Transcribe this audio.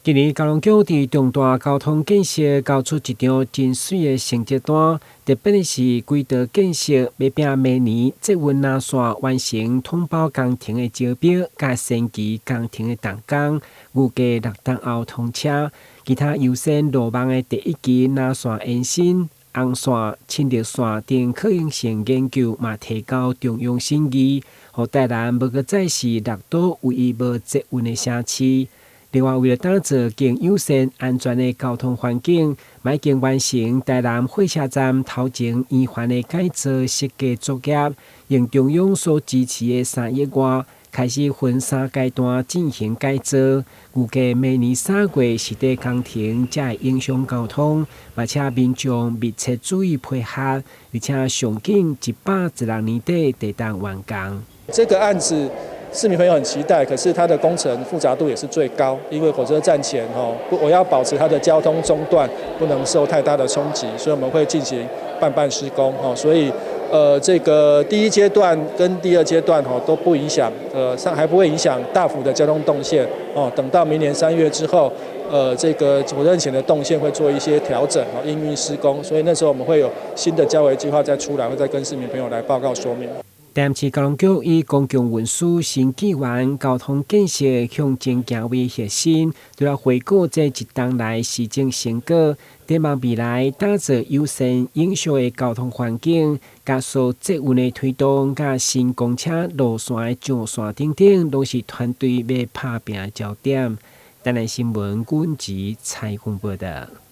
今年交通局佇重大交通建設交出一張真媠的成績單，特別的是軌道建設欲拚明年捷運藍線完成統包工程的招標，佮先期工程的動工，預計六冬後通車。其他優先路網的第一期藍線延伸、紅線、深綠線等可行性研究嘛提交中央審議，予台南無閣再是綠島唯一無捷運的城市。另外，為了打造更友善、安全的交通環境，嘛已經完成台南火車站頭前圓環的改造設計作業，用中央所支持的3億外，開始分三階段進行改造。預計明年3月實地工程才會影響交通，嘛請民眾密切注意配合，而且上緊116年底會當完工。這個案子，市民朋友很期待，可是它的工程複雜度也是最高，因為火車站前吼，我要保持它的交通中斷，不能受太大的衝擊，所以我們會進行半半施工吼，所以這個第一階段跟第二階段吼都不影響，上還不會影響大幅的交通動線哦。等到明年3月之後，這個火車站前的動線會做一些調整哦，營運施工，所以那時候我們會有新的交維計劃再出來，會再跟市民朋友來報告說明。台南市交通局以公共運輸新紀元、交通建設向前行為核心，除了回顧這一冬來施政成果，展望未來打造友善永續的交通環境，加速捷運的推動，佮新公車路線的上線等等，攏是團隊欲拍拚的焦點。台南新聞阮吉採訪報導。